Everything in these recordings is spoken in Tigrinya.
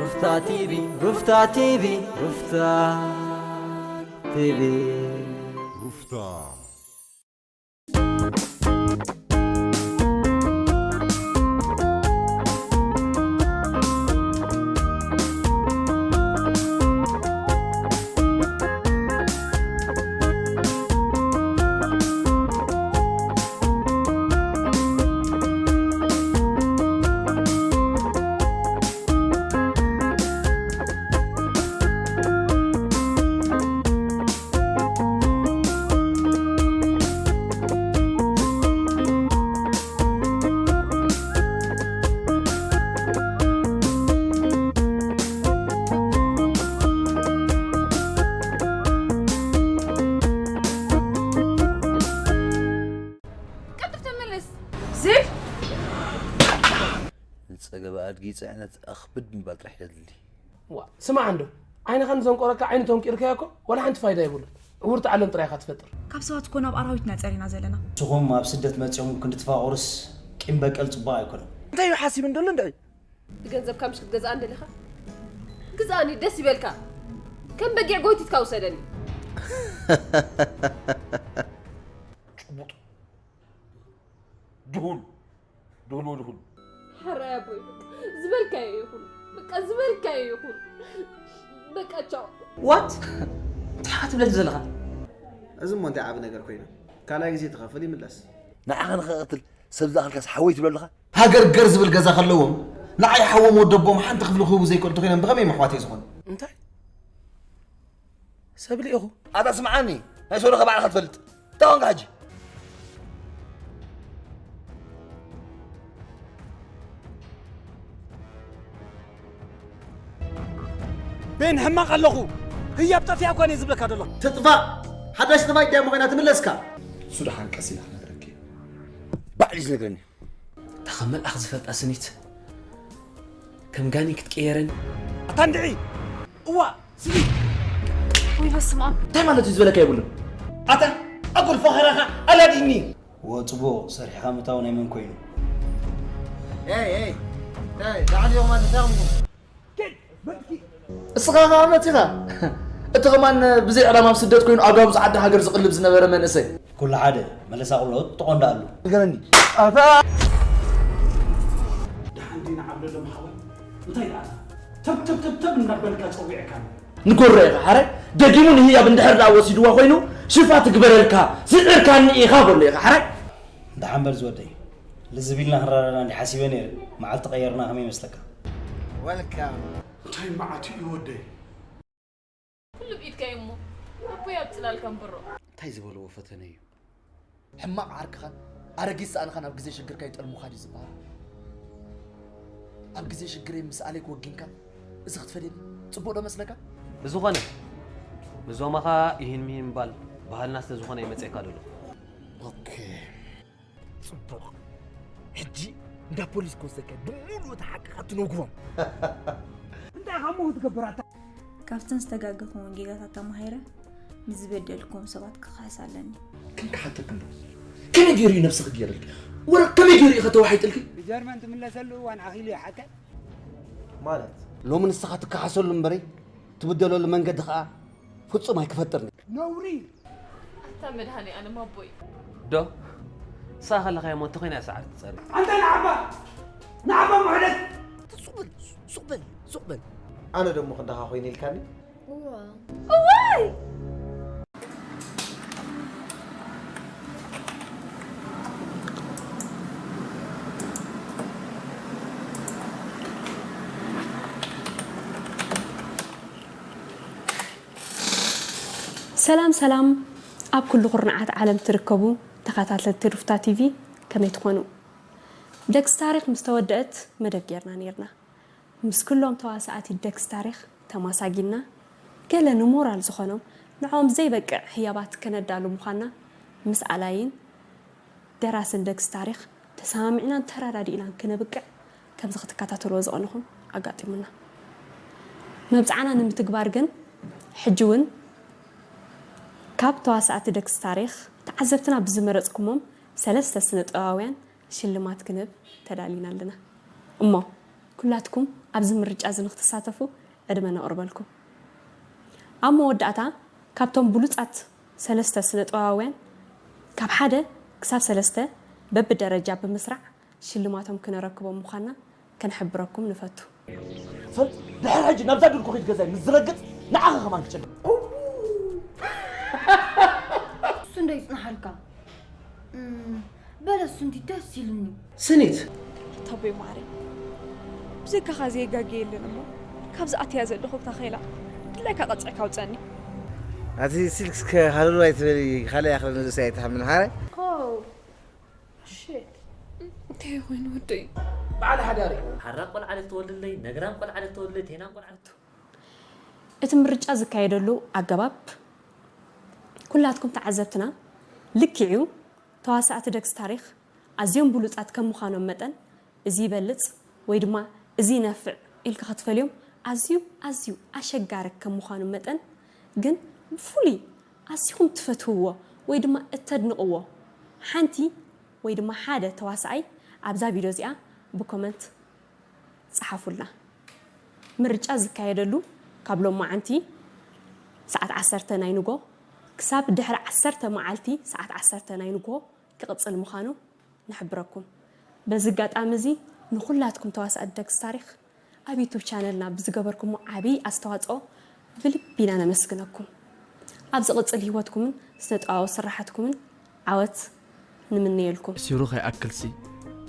ሩፍታ ቲቪ፣ ሩፍታ ቲቪ፣ ሩፍታ ቲቪ። ሩፍታ። ቀልጥፍ ተመለስ። ዜድ! ዝጸገበ ኣድጊ ጽዕነት ኣኽብድ ምባል ጥራሕ የድሊ። ዋ፣ ስማዕ እንዶ፣ ዓይንኻ ንዘንቆረካ ዓይኒ ተንቂርካዮ እኮ ዋላ ሓንቲ ፋይዳ የብሉን። ዕውርቲ ዓለም ጥራይ ኢኻ ትፈጥር። ካብ ሰባት እኮ ናብ ኣራዊት ኢና ጸሪና ዘለና። ንስኹም ኣብ ስደት መጺኹም ክንዲ ትፋቐሩስ ቂም በቀል ጽቡቕ ኣይኮነን። እንታይ እዩ ሓሲብ እንደሎ እንድዒ? ብገንዘብካ ምሽ ክትገዝኣን ደሊኻ? ግዝኣኒ፣ ደስ ይበልካ። ከም በጊዕ ጎይቲትካ ውሰደኒ። ጭቡጥ ድሁል ድሁል ወድሁል። ሓራይ ኣቦይ፣ በቃ ዝበልካዮ ይኹን። በቃ ዝበልካዮ ይኹን። በቃ ቻው። ዋት? እንታይ ኢኻ ትብለኒ ዘለኻ? እዚ እሞ እንታይ ዓቢ ነገር ኮይኑ? ካልኣይ ግዜ ትኸፍል ይምለስ። ንዓኻ ንኸቐትል ሰብ ዝኣኽልካስ ሓወይ ትብሎ ኣለኻ? ሃገር ገር ዝብል ገዛ ከለዎም ንዓይ ሓዎም ወደቦም ሓንቲ ክፍሊ ክህቡ ዘይክእሉ ተኾይኖም ብኸመይ እዮም ኣሕዋተይ ዝኾኑ? እንታይ? ሰብ ልኢኹ? ኣታ ስምዓኒ፣ ናይ ሰው ረኸ ባዕልኻ ትፈልጥ። እንታይ ኾንካ ሕጂ? ቤን ሕማቕ ኣለኹ። ህያብ ጠፊኣ እኳ እየ ዝብለካ ዘሎ። ትጥፋእ። ሓዳሽ ጥፋእ ድያ እሞ ኮይና ትምለስካ? እሱ ደሓን ቀስ ኢላ ክነግረኪ። ባዕሉ እዩ ዝነግረኒ። እታ ከም መልኣኽ ዝፈልጣ ስኒት ከም ጋኒ ክትቀየረኒ። ኣታ እንድዒ! እዋ! ስኒ! ወይ በስመ ኣብ። እንታይ ማለት እዩ ዝበለካ የብሉን? ኣታ ኣጉል ፈኸራኻ ኣላዲኒ! ወ ጽቡቕ ሰሪሕኻ ምታው ናይ መን ኮይኑ? ኤይ፣ ኤይ፣ እንታይ ዳዕልዮ ማለት እንታይ ኾንኩም? እስኻ ኸኣ መጺኻ? እቲ ኸማን ብዘይ ዕላማ ኣብ ስደት ኮይኑ ኣብ ዳቡዝ ዓዲ ሃገር ዝቕልብ ዝነበረ መንእሰይ። ኩሉ ሓደ፣ መለሳ ቁሎ ጥቖ እንዳኣሉ። ንገረኒ። ኣታ! ደሓን ዲና ዓብደሎም ሓወይ? እንታይ ደኣ? ተብ፣ ተብ፣ ተብ፣ ተብ እናበልካ ጸዊዕካኒ። ንጎሮ ኢኻ ሓራይ? ደጊሙ ንህያብ እንድሕር ደኣ ወሲድዋ ኮይኑ፣ ሽፋ ትግበረልካ፣ ስዒርካኒ ኢኻ በሎ ኢኻ ሓራይ? ደሓን በል ዝወደይ። ልዝብ ኢልና ክንረዳዳእ እንዲ ሓሲበ ነይረ። መዓልቲ ቀየርና ከመይ ይመስለካ? ወልካም። እንታይ መዓት እዩ ወደይ? ኩሉ ብኢድካ እዩ እሞ፣ ኣቦይ ኣብ ጽላልካ እምበሮ። እንታይ ዝበልዎ ፈተነ እዩ? ሕማቕ ዓርክኻን ኣረጊት ሰኣንኻን ኣብ ግዜ ሽግርካ ይጠልሙኻ ድዩ ዝበሃል? ኣብ ግዜ ሽግረይ ምስ ኣሌክ ወጊንካ እዚ ክትፈድየኒ ጽቡቕ ዶ መስለካ? ብዝኾነ፣ ምዞማኻ ይህን ምሂን ምባል ባህልና ስለ ዝኾነ እየ መጺእካ ዘለኹ። ኦኬ። ጽቡቕ። ሕጂ እንዳ ፖሊስ ክወስደካ እየ። ብምሉእ እቲ ሓቅኻ ትነግሮም። እንታይ ኢኻ እሞ ክትገብር ኣታ? ካብተን ዝተጋገኹወን ጌጋታት ተማሂረ፣ ንዝበደልክዎም ሰባት ክኽሕስ ኣለኒ። ግን ክሓተክን ዶ? ከመይ ገይሩ እዩ ነብሲ ክገይረልኪ? ወረ ከመይ ገይሩ እዩ ከተዋሒጥልኪ? ብጀርመን ትምለሰሉ እዋን ኣኺሉ ይሓቀ። ማለት? ሎሚ ንስኻ ትከሓሰሉ እምበረይ፣ ትብደለሉ መንገዲ ኸኣ ፍጹም ኣይክፈጥርን። ነውሪ! ኣታ መድሃኔ ኣለም ኣቦይ። ዶ? ንስኻ ከለኻ እሞ እንተኾይና እያ ሰዓት ትጸሪ። ኣንታ ንዓባ! ንዓባ ምሕደግ! ሱቕ በል፣ ሱቕ በል፣ ሱቕ በል። ኣነ ደሞ ክንዳኻ ኮይነ ኢልካኒ? እዋ። እዋይ! ሰላም ሰላም፣ ኣብ ኩሉ ኩርናዓት ዓለም ትርከቡ ተኸታተልቲ ሩፍታ ቲቪ ከመይ ትኾኑ? ደግስ ታሪኽ ምስ ተወደአት መደብ ጌርና ኔርና። ምስ ኩሎም ተዋሳእቲ ደግስ ታሪኽ ተማሳጊና፣ ገለ ንሞራል ዝኾኖም ንዕኦም ዘይበቅዕ ህያባት ከነዳሉ ምዃንና ምስ ኣላይን ደራስን ደግስ ታሪኽ ተሰማሚዕናን ተረዳዲእናን ክነብቅዕ ከምዚ ክትከታተልዎ ዝቐነኹም ኣጋጢሙና። መብጽዓና ንምትግባር ግን ሕጂ እውን ካብ ተዋሳእቲ ደግስ ታሪኽ ተዓዘብትና ብዝመረጽኩሞም ሰለስተ ስነ ጥበባውያን ሽልማት ክንህብ ተዳሊና ኣለና። እሞ ኩላትኩም ኣብዚ ምርጫ እዚ ንክትሳተፉ ዕድመ ነቕርበልኩም። ኣብ መወዳእታ ካብቶም ብሉጻት ሰለስተ ስነ ጥበባውያን ካብ ሓደ ክሳብ ሰለስተ በብደረጃ ብምስራዕ ሽልማቶም ክነረክቦም ምዃንና ከንሕብረኩም ንፈቱ። ፈል ድሕሪ ሕጂ ናብዛ ድርኩኺት ገዛይ ምስ ዝረግጽ ንዓኻ ከማን ክጨልም። እሱ እንዶ ይጽናሓልካ። እም፣ በለሱ እንዲ ደስ ኢሉኒ። ስኒት ተቦይ ማዕረ ብዘይካኻ ዘየጋገ የለን እሞ ካብዚ ኣትያ ዘለኹ ታኸላ ድላይካ ቀፅዕካ ኣውፀኒ። ኣቲ ስልክስ ሃለሉ ኣይትበሊ። ካልእ ያኽል ንርእሲ ኣይትሓምን ሓረ። እንታይ ኮይኑ ወደይ በዓል ሓዳሪ ሓራን ቆልዓ ልትወልድለይ ነግራን ቆልዓ ልትወልድ ቴናን ቆልዓ እቲ ምርጫ ዝካየደሉ ኣገባብ ኩላትኩም ተዓዘብትና ልክዕ እዩ። ተዋሳእቲ ደግሲ ታሪኽ ኣዝዮም ብሉጻት ከም ምዃኖም መጠን እዚ ይበልጽ ወይ ድማ እዚ ይነፍዕ ኢልካ ክትፈልዮም ኣዝዩ ኣዝዩ ኣሸጋሪ ከም ምዃኑ መጠን ግን ብፍሉይ ኣዚኹም ትፈትውዎ ወይ ድማ እተድንቕዎ ሓንቲ ወይ ድማ ሓደ ተዋሳኣይ ኣብዛ ቪድዮ እዚኣ ብኮመንት ጸሓፉልና። ምርጫ ዝካየደሉ ካብ ሎማዓንቲ ሰዓት ዓሰርተ ናይ ንጎ ክሳብ ድሕሪ ዓሰርተ መዓልቲ ሰዓት ዓሰርተ ናይ ንጎ ክቕጽል ምዃኑ ንሕብረኩም። በዚ ኣጋጣሚ እዚ ንኹላትኩም ተዋሳእቲ ደግሲ ታሪኽ ኣብ ዩቱብ ቻነልና ብዝገበርኩሞ ዓብዪ ኣስተዋፅኦ ብልቢ ኢና ነመስግነኩም። ኣብ ዝቕፅል ህይወትኩምን ስነ ጥበባዊ ስራሓትኩምን ዓወት ንምነየልኩም። ሲሩ ከይኣክልሲ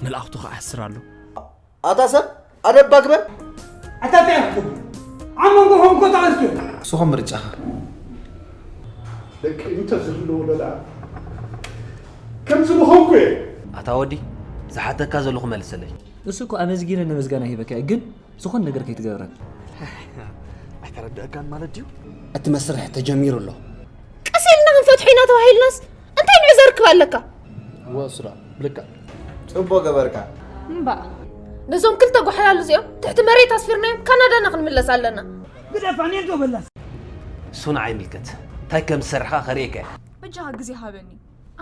መልኣኽቱ ከዓስር ኣሎ። ኣታ ሰብ ኣደባ ግበር። ኣታ እንታይ ክትገብር ኣብ መንጎ ሆንኮ ተቐልትዮ ንስኹም ምርጫኻ ደቂ እንተ ዝህልዎ ደኣ ከምዚ ምኾንኩ እየ። ኣታ ወዲ ዝሓተካ ዘለኹ መልሰለይ። እሱ እኮ ኣመዝጊነ ንምስጋና ሂበካ እየ፣ ግን ዝኾነ ነገር ከይትገብረን። ኣይተረድአካን ማለት ድዩ? እቲ መስርሕ ተጀሚሩ ኣሎ። ቀስ ኢልና ክንፈትሖ ኢና ተባሂልናስ እንታይ ንዑ ዘርክብ ኣለካ? ወስራ ብልካ ጽቡቕ ገበርካ። እምባ ነዞም ክልተ ጓሓላሉ እዚኦም ትሕቲ መሬት ኣስፊርናዮም ካናዳና ክንምለስ ኣለና። ግደፋ ኔንቶ በላስ። እሱ ንዓይ ይምልከት። እንታይ ከም ዝሰርሕኻ ከርእየካ እየ። በጃኻ ግዜ ሃበኒ።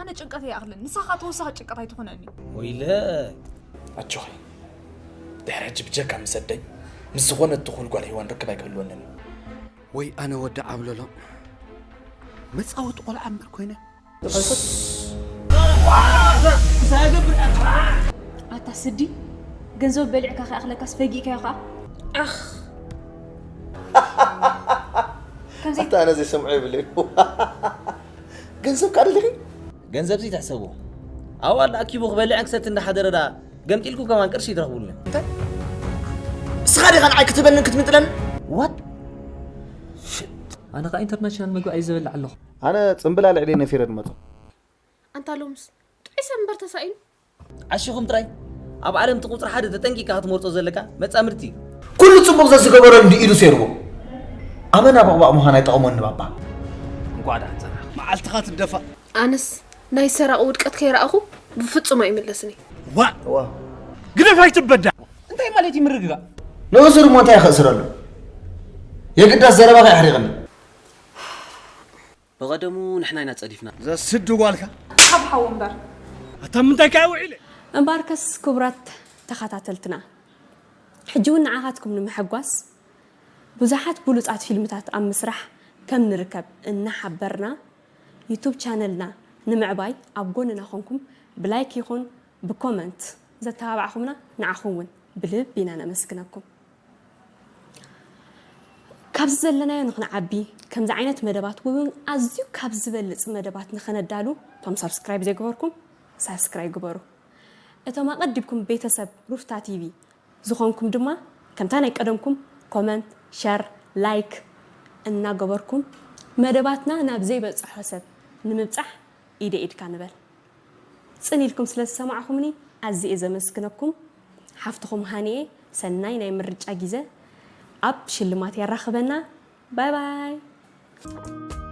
ኣነ ጭንቀት ይኣኽልን ንሳኻ ተወሳኺ ጭንቀት ኣይትኾነኒ። ወይለ ኣጆኺ ድሕሪ ሕጂ ብጀካ ምስ ኣደይ ምስ ዝኾነት ትኹል ጓል ሄዋን ርክብ ኣይክህልወንን እዩ። ወይ ኣነ ወዲ ዓብለሎ መጻወቲ ቆልዓ እምበር ኮይነ ኣታ ስዲ ገንዘብ በሊዕካ ከይኣኽለካስ ፈጊእካዮ ከዓ ኣኽ ከምዚ ኣታ ነዚ ስምዑ ይብል እዩ። ገንዘብ ከዓ ደሊኺ ገንዘብ ሲ ትሕሰቡ ኣዋል ኣኪቡ ክበልዕን ክሰት እንዳሓደረ ዳ ገምጢልኩም ከማን ቅርሺ ትረኽቡሉ እስኻ ዲኻ ንዓይ ክትበንን ክትምጥለን ዋት ኣነ ከዓ ኢንተርናሽናል ምግቢ ኣዩ ዝበልዕ ኣለኹ ኣነ ጽምብላ ልዕሊ ነፊረ ድመጾ ኣንታ ሎምስ ጥዑይ ሰብ እምበር ተሳኢኑ ዓሽኹም ጥራይ ኣብ ዓለም እቲ ቁፅሪ ሓደ ተጠንቂካ ክትመርፆ ዘለካ መፃምድቲ እዩ ኩሉ ጽቡቕ ዘዝገበረሉ ኢዱ ሴርዎ ኣመና በቕባቕ ምዃን ኣይጠቕሞን ንባባ እንኳዕ ደሓን ፀናሕ መዓልትኻ ትደፋእ ኣነስ ናይ ሰራቂ ውድቀት ከይረኣኹ ብፍጹም ኣይምለስን እየ ዋ ግደፍ ኣይትበዳ እንታይ ማለት እዩ ምርግጋእ ንእሱ ድማ እንታይ ከእስረሉ የግዳስ ዘረባኻ የሕሪቕኒ ብቐደሙ ንሕና ኢና ጸዲፍና ዘስድ ጓልካ ሓብሓው እምበር ኣታ ምንታይ ከ ውዒለ እምበኣርከስ ክቡራት ተኸታተልትና ሕጂ እውን ንዓኻትኩም ንምሕጓስ ብዙሓት ብሉጻት ፊልምታት ኣብ ምስራሕ ከም ንርከብ እናሓበርና ዩቱብ ቻነልና ንምዕባይ ኣብ ጎንና ኮንኩም ብላይክ ይኹን ብኮመንት ዘተባባዕኹምና ንዓኹም እውን ብልቢ ኢና ነመስግነኩም። ካብዚ ዘለናዮ ንክንዓቢ ከምዚ ዓይነት መደባት እውን ኣዝዩ ካብ ዝበልፅ መደባት ንኸነዳሉ እቶም ሳብስክራይብ ዘይገበርኩም ሳብስክራይብ ግበሩ። እቶም ኣቐዲምኩም ቤተሰብ ሩፍታ ቲቪ ዝኾንኩም ድማ ከምታ ናይ ቀደምኩም ኮመንት፣ ሸር፣ ላይክ እናገበርኩም መደባትና ናብ ዘይበፅሖ ሰብ ንምብፃሕ ኢደ ኢድካ ንበል። ፅን ኢልኩም ስለ ዝሰማዕኹምኒ ኣዝየ ዘመስግነኩም። ሓፍትኹም ሃኒኤ ሰናይ ናይ ምርጫ ጊዘ ኣብ ሽልማት የራኽበና። ባይ ባይ።